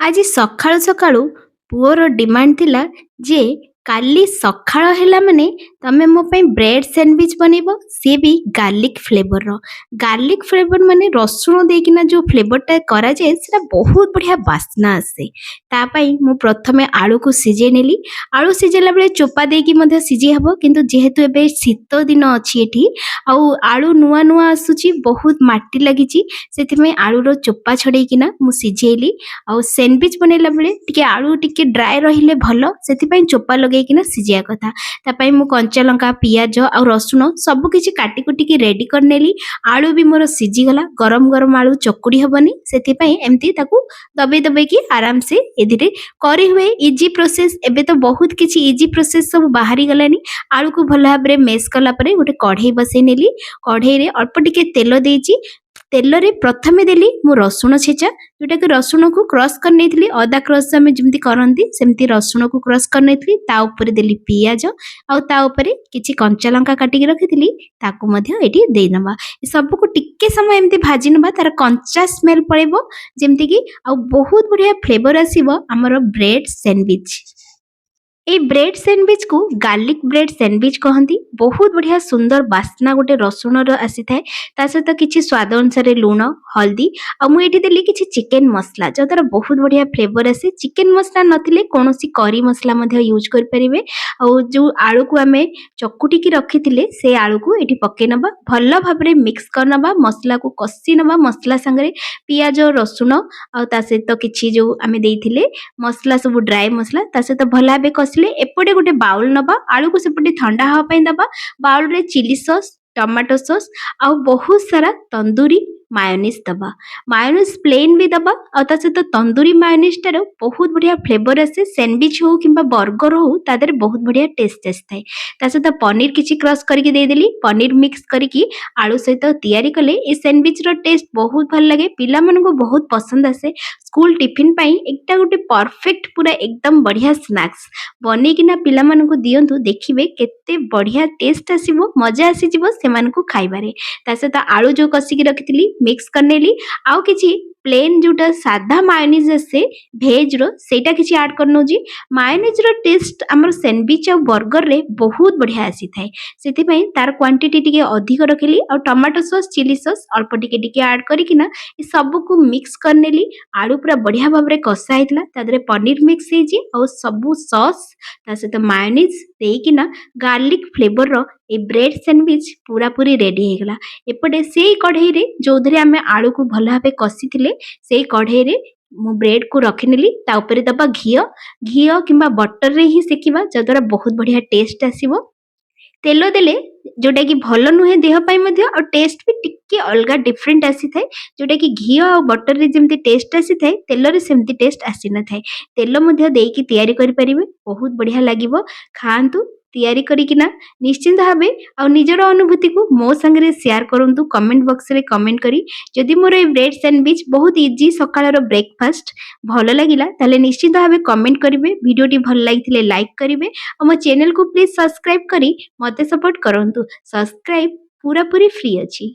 ଆଜି ସକାଳୁ ସକାଳୁ ପୁଅର ଡିମାଣ୍ଡ ଥିଲା ଯେ କାଲି ସକାଳ ହେଲା ମାନେ ତମେ ମୋ ପାଇଁ ବ୍ରେଡ୍ ସ୍ୟାଣ୍ଡୱିଚ୍ ବନେଇବ, ସିଏ ବି ଗାର୍ଲିକ୍ ଫ୍ଲେଭରର। ଗାର୍ଲିକ୍ ଫ୍ଲେଭର ମାନେ ରସୁଣ ଦେଇକିନା ଯେଉଁ ଫ୍ଲେଭରଟା କରାଯାଏ, ସେଟା ବହୁତ ବଢ଼ିଆ ବାସ୍ନା ଆସେ। ତା ପାଇଁ ମୁଁ ପ୍ରଥମେ ଆଳୁକୁ ସିଝେଇ ନେଲି। ଆଳୁ ସିଝେଇଲା ବେଳେ ଚୋପା ଦେଇକି ମଧ୍ୟ ସିଝେଇ ହେବ, କିନ୍ତୁ ଯେହେତୁ ଏବେ ଶୀତ ଦିନ ଅଛି ଏଠି ଆଉ ଆଳୁ ନୂଆ ନୂଆ ଆସୁଛି, ବହୁତ ମାଟି ଲାଗିଛି, ସେଥିପାଇଁ ଆଳୁର ଚୋପା ଛଡ଼େଇକିନା ମୁଁ ସିଝେଇଲି। ଆଉ ସ୍ୟାଣ୍ଡୱିଚ୍ ବନେଇଲା ବେଳେ ଟିକେ ଆଳୁ ଟିକେ ଡ୍ରାଏ ରହିଲେ ଭଲ, ସେଥିପାଇଁ ଚୋପା ଲଗେଇକିନା ସିଝେଇବା କଥା। ତା ପାଇଁ ମୁଁ କଞ୍ଚା ଲଙ୍କା, ପିଆଜ ଆଉ ରସୁଣ ସବୁ କିଛି କାଟି କୁଟିକି ରେଡ଼ି କରିନେଲି। ଆଳୁ ବି ମୋର ସିଝିଗଲା। ଗରମ ଗରମ ଆଳୁ ଚକୁଡ଼ି ହେବନି, ସେଥିପାଇଁ ଏମିତି ତାକୁ ଦବେଇ ଦବେଇକି ଆରାମସେ ଏଥିରେ କରିହୁଏ। Easy process. ଏବେ ତ ବହୁତ କିଛି ଇଜି ପ୍ରୋସେସ୍ ସବୁ ବାହାରିଗଲାଣି। ଆଳୁକୁ ଭଲ ଭାବରେ ମେସ୍ କଲା ପରେ ଗୋଟେ କଢ଼େଇ ବସେଇ ନେଲି। କଢ଼େଇରେ ଅଳ୍ପ ଟିକେ ତେଲ ଦେଇଛି। ତେଲରେ ପ୍ରଥମେ ଦେଲି ମୁଁ ରସୁଣ ଛେଚା, ଯେଉଁଟାକି ରସୁଣକୁ କ୍ରସ୍ କରିନେଇଥିଲି। ଅଦା କ୍ରସ୍ ଆମେ ଯେମିତି କରନ୍ତି, ସେମିତି ରସୁଣକୁ କ୍ରସ୍ କରିନେଇଥିଲି। ତା ଉପରେ ଦେଲି ପିଆଜ ଆଉ ତା ଉପରେ କିଛି କଞ୍ଚା ଲଙ୍କା କାଟିକି ରଖିଥିଲି, ତାକୁ ମଧ୍ୟ ଏଇଠି ଦେଇନେବା। ସବୁକୁ ଟିକେ ସମୟ ଏମିତି ଭାଜି ନେବା, ତାର କଞ୍ଚା ସ୍ମେଲ୍ ପଳେଇବ ଯେମିତିକି, ଆଉ ବହୁତ ବଢ଼ିଆ ଫ୍ଲେଭର ଆସିବ ଆମର ବ୍ରେଡ୍ ସ୍ୟାଣ୍ଡୱିଚ୍। ଏଇ ବ୍ରେଡ୍ ସ୍ୟାଣ୍ଡୱିଚ୍କୁ ଗାର୍ଲିକ୍ ବ୍ରେଡ୍ ସ୍ୟାଣ୍ଡୱିଚ୍ କହନ୍ତି। ବହୁତ ବଢ଼ିଆ ସୁନ୍ଦର ବାସ୍ନା ଗୋଟେ ରସୁଣର ଆସିଥାଏ। ତା ସହିତ କିଛି ସ୍ୱାଦ ଅନୁସାରେ ଲୁଣ, ହଳଦୀ ଆଉ ମୁଁ ଏଇଠି ଦେଲି କିଛି ଚିକେନ୍ ମସଲା, ଯଦ୍ୱାରା ବହୁତ ବଢ଼ିଆ ଫ୍ଲେଭର ଆସେ। ଚିକେନ୍ ମସଲା ନଥିଲେ କୌଣସି କରି ମସଲା ମଧ୍ୟ ୟୁଜ୍ କରିପାରିବେ। ଆଉ ଯେଉଁ ଆଳୁକୁ ଆମେ ଚକୁଟିକି ରଖିଥିଲେ, ସେ ଆଳୁକୁ ଏଠି ପକେଇ ନେବା। ଭଲ ଭାବରେ ମିକ୍ସ କରିନେବା, ମସଲାକୁ କଷି ନେବା ମସଲା ସାଙ୍ଗରେ। ପିଆଜ, ରସୁଣ ଆଉ ତା ସହିତ କିଛି ଯେଉଁ ଆମେ ଦେଇଥିଲେ ମସଲା ସବୁ, ଡ୍ରାଏ ମସଲା, ତା ସହିତ ଭଲ ଭାବେ କଷିଲେ ଏପଟେ ଗୋଟେ ବାଉଲ ନେବା। ଆଳୁକୁ ସେପଟେ ଥଣ୍ଡା ହେବା ପାଇଁ ଦେବା। ବାଉଲରେ ଚିଲି ସସ୍, ଟମାଟୋ ସସ୍ ଆଉ ବହୁତ ସାରା ତନ୍ଦୁରୀ ମାୟୋନିଜ୍ ଦେବା। ମାୟୋନିଜ୍ ପ୍ଲେନ୍ ବି ଦେବା ଆଉ ତା ସହିତ ତନ୍ଦୁରୀ ମାୟୋନିଜ୍ଟାର ବହୁତ ବଢ଼ିଆ ଫ୍ଲେଭର ଆସେ। ସ୍ୟାଣ୍ଡୱିଚ୍ ହଉ କିମ୍ବା ବର୍ଗର ହଉ, ତା ଦେହରେ ବହୁତ ବଢ଼ିଆ ଟେଷ୍ଟ ଆସିଥାଏ। ତା ସହିତ ପନିର କିଛି କ୍ରସ୍ କରିକି ଦେଇଦେଲି। ପନିର ମିକ୍ସ କରିକି ଆଳୁ ସହିତ ତିଆରି କଲେ ଏ ସ୍ୟାଣ୍ଡୱିଚ୍ର ଟେଷ୍ଟ ବହୁତ ଭଲ ଲାଗେ, ପିଲାମାନଙ୍କୁ ବହୁତ ପସନ୍ଦ ଆସେ। ସ୍କୁଲ ଟିଫିନ୍ ପାଇଁ ଏଇଟା ଗୋଟେ ପରଫେକ୍ଟ, ପୁରା ଏକଦମ ବଢ଼ିଆ ସ୍ନାକ୍ସ। ବନେଇକିନା ପିଲାମାନଙ୍କୁ ଦିଅନ୍ତୁ, ଦେଖିବେ କେତେ ବଢ଼ିଆ ଟେଷ୍ଟ ଆସିବ, ମଜା ଆସିଯିବ ସେମାନଙ୍କୁ ଖାଇବାରେ। ତା ସହିତ ଆଳୁ ଯେଉଁ କଷିକି ରଖିଥିଲି, ମିକ୍ସ କରିନେଲି। ଆଉ କିଛି ପ୍ଲେନ୍ ଯେଉଁଟା ସାଧା ମାୟୋନିଜ୍ ଆସେ ଭେଜ୍ର, ସେଇଟା କିଛି ଆଡ଼୍ କରିନେଉଛି। ମାୟୋନିଜ୍ର ଟେଷ୍ଟ ଆମର ସ୍ୟାଣ୍ଡୱିଚ୍ ଆଉ ବର୍ଗରରେ ବହୁତ ବଢ଼ିଆ ଆସିଥାଏ, ସେଥିପାଇଁ ତାର କ୍ୱାଣ୍ଟିଟି ଟିକେ ଅଧିକ ରଖିଲି। ଆଉ ଟମାଟୋ ସସ୍, ଚିଲି ସସ୍ ଅଳ୍ପ ଟିକେ ଟିକେ ଆଡ଼୍ କରିକିନା ଏ ସବୁକୁ ମିକ୍ସ କରିନେଲି। ଆଳୁ ପୁରା ବଢ଼ିଆ ଭାବରେ କଷା ହେଇଥିଲା, ତା ଦେହରେ ପନିର ମିକ୍ସ ହେଇଛି ଆଉ ସବୁ ସସ୍, ତା ସହିତ ମାୟୋନିଜ୍ ଦେଇକିନା ଗାର୍ଲିକ୍ ଫ୍ଲେଭରର ଏ ବ୍ରେଡ୍ ସ୍ୟାଣ୍ଡୱିଚ୍ ପୁରାପୁରି ରେଡ଼ି ହେଇଗଲା। ଏପଟେ ସେଇ କଢ଼େଇରେ, ଯେଉଁଥିରେ ଆମେ ଆଳୁକୁ ଭଲ ଭାବେ କଷିଥିଲେ, ସେଇ କଢ଼େଇରେ ମୁଁ ବ୍ରେଡ୍କୁ ରଖିନେଲି। ତା ଉପରେ ଦେବା ଘିଅ। ଘିଅ କିମ୍ବା ବଟରରେ ହିଁ ସେକିବା, ଯଦ୍ୱାରା ବହୁତ ବଢ଼ିଆ ଟେଷ୍ଟ ଆସିବ। ତେଲ ଦେଲେ ଯେଉଁଟାକି ଭଲ ନୁହେଁ ଦେହ ପାଇଁ ମଧ୍ୟ, ଆଉ ଟେଷ୍ଟ ବି ଟିକେ ଅଲଗା ଡିଫରେଣ୍ଟ ଆସିଥାଏ। ଯେଉଁଟାକି ଘିଅ ଆଉ ବଟରରେ ଯେମିତି ଟେଷ୍ଟ ଆସିଥାଏ, ତେଲରେ ସେମିତି ଟେଷ୍ଟ ଆସିନଥାଏ। ତେଲ ମଧ୍ୟ ଦେଇକି ତିଆରି କରିପାରିବେ, ବହୁତ ବଢ଼ିଆ ଲାଗିବ। ଖାଆନ୍ତୁ ତିଆରି କରିକିନା ନିଶ୍ଚିନ୍ତ ଭାବେ ଆଉ ନିଜର ଅନୁଭୂତିକୁ ମୋ ସାଙ୍ଗରେ ସେୟାର କରନ୍ତୁ କମେଣ୍ଟ ବକ୍ସରେ କମେଣ୍ଟ କରି। ଯଦି ମୋର ଏଇ ବ୍ରେଡ୍ ସ୍ୟାଣ୍ଡୱିଚ୍, ବହୁତ ଇଜି ସକାଳର ବ୍ରେକଫାଷ୍ଟ ଭଲ ଲାଗିଲା, ତାହେଲେ ନିଶ୍ଚିନ୍ତ ଭାବେ କମେଣ୍ଟ କରିବେ। ଭିଡ଼ିଓଟି ଭଲ ଲାଗିଥିଲେ ଲାଇକ୍ କରିବେ ଆଉ ମୋ ଚ୍ୟାନେଲକୁ ପ୍ଲିଜ୍ ସବସ୍କ୍ରାଇବ୍ କରି ମୋତେ ସପୋର୍ଟ କରନ୍ତୁ। ସବସ୍କ୍ରାଇବ୍ ପୁରାପୁରି ଫ୍ରି ଅଛି।